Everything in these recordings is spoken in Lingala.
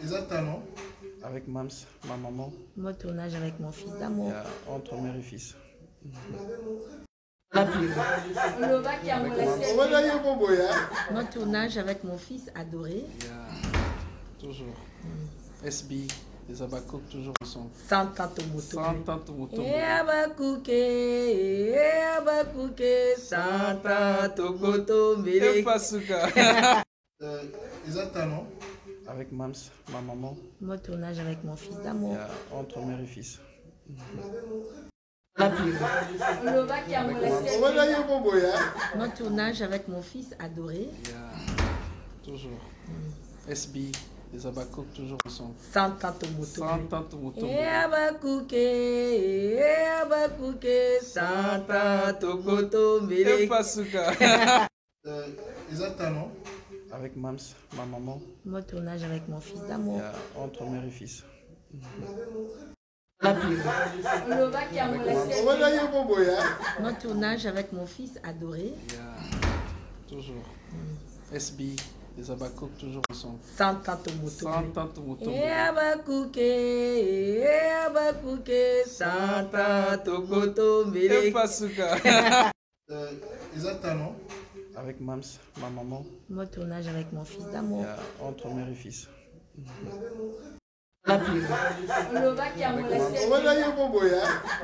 Eza talon. Avec Mams, ma maman. Mon tournage avec mon fils d'amour. Yeah, entre mère et fils. Mon tournage avec mon fils adoré. Yeah, toujours. SB, les Abakouk toujours ensemble. Sans tante moto. Sans tante moto. Eh Abakouké, eh Abakouké, sans tante moto. Et Pasuka. Eza talon. Avec Mams, ma maman. Mon tournage avec mon fils d'amour. Yeah, entre mère et fils. Mon tournage avec mon fils adoré. Yeah, toujours. SB, les Abakouk toujours ensemble. Sans tante moto. Sans tante moto. Eh Abakouké, eh Abakouké, sans tante moto. Et Pasuka. Eza talon. Avec Mams, ma maman. Mon tournage avec mon fils d'amour. Yeah, entre mère et fils. Mon tournage avec mon fils adoré. Yeah, toujours. SB, les Abakouk toujours ensemble. Sans tante moto. Sans tante moto. Eh Abakouké, eh Abakouké, sans tante moto. Et Pasuka. Eza talon. Avec Mams, ma maman. Mon tournage avec mon fils d'amour. Yeah, entre mère et fils.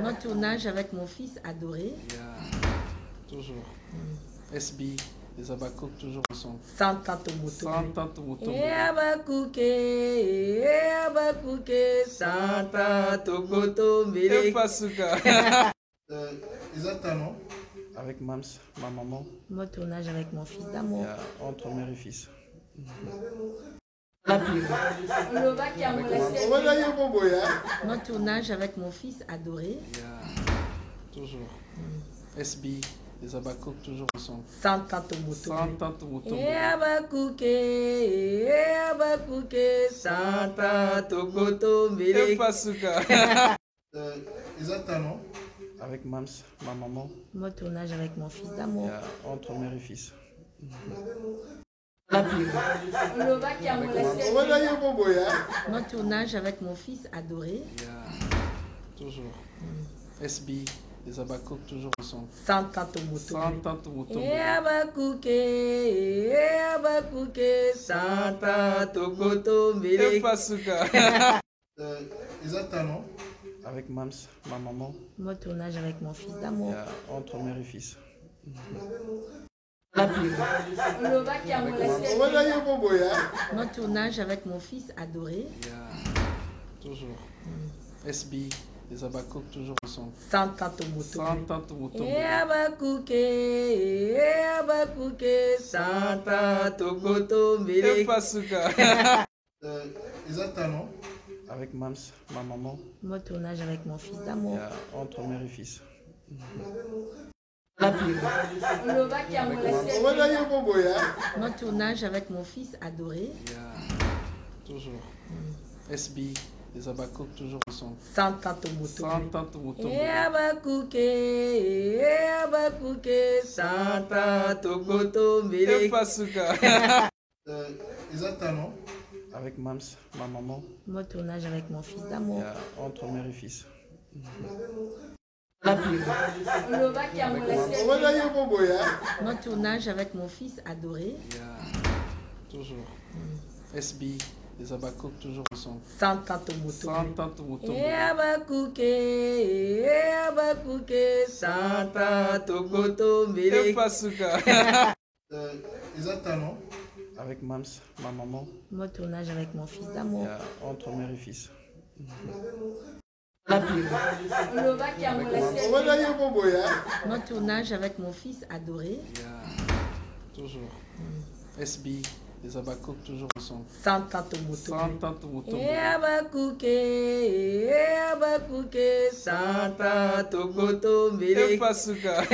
Mon tournage avec mon fils adoré. Yeah, toujours. SB, les Abakouk toujours ensemble. Sans tante moto. Sans tante moto. Eh Abakouké, eh Abakouké, sans tante moto. Et Pasuka. Eza talon. Avec Mams, ma maman. Mon tournage avec mon fils d'amour. Yeah, entre mère et fils. Mon tournage avec mon fils adoré. Yeah, toujours. SB, les Abakouk toujours ensemble. Sans tante moto. Sans tante moto. Eh Abakouké, eh Abakouké, sans tante moto. Et Pasuka. Eza talon. Avec Mams, ma maman. Mon tournage avec mon fils d'amour. Yeah, entre mère et fils. Mon tournage avec mon fils adoré. Yeah, toujours. SB, les Abakouk toujours ensemble. Sans tante moto. Sans tante moto. Eh Abakouké, eh Abakouké, sans tante moto. Et Pasuka. Eza talon. Avec Mams, ma maman. Mon tournage avec mon fils d'amour. Yeah, entre mère et fils. Mon tournage avec mon fils adoré. Yeah, toujours. SB, les Abakouk toujours ensemble. Sans tante moto. Sans tante moto. Eh Abakouké, eh Abakouké, sans tante moto. Et Pasuka. Eza talon. Avec Mams, ma maman. Mon tournage avec mon fils d'amour. Yeah, entre mère et fils. Mon tournage avec mon fils adoré. Yeah, toujours. SB, les Abakouk toujours ensemble. Sans tante moto. Sans tante moto. Eh Abakouké, eh Abakouké, sans tante moto. Et Pasuka. Eza talon. Avec Mams, ma maman. Mon tournage avec mon fils d'amour. Yeah, entre mère et fils. Mon tournage avec mon fils adoré. Yeah, toujours. SB, les Abakouk toujours ensemble. Sans tante moto. Sans tante moto. Eh Abakouké, eh Abakouké, sans tante moto. Et Pasuka. Eza talon. Avec Mams, ma maman. Mon tournage avec mon fils d'amour. Yeah, entre mère et fils. Mon tournage avec mon fils adoré. Yeah, toujours. SB, les Abakouk toujours ensemble. Sans tante moto. Sans tante moto. Eh Abakouké, eh Abakouké, sans tante moto. Et Pasuka.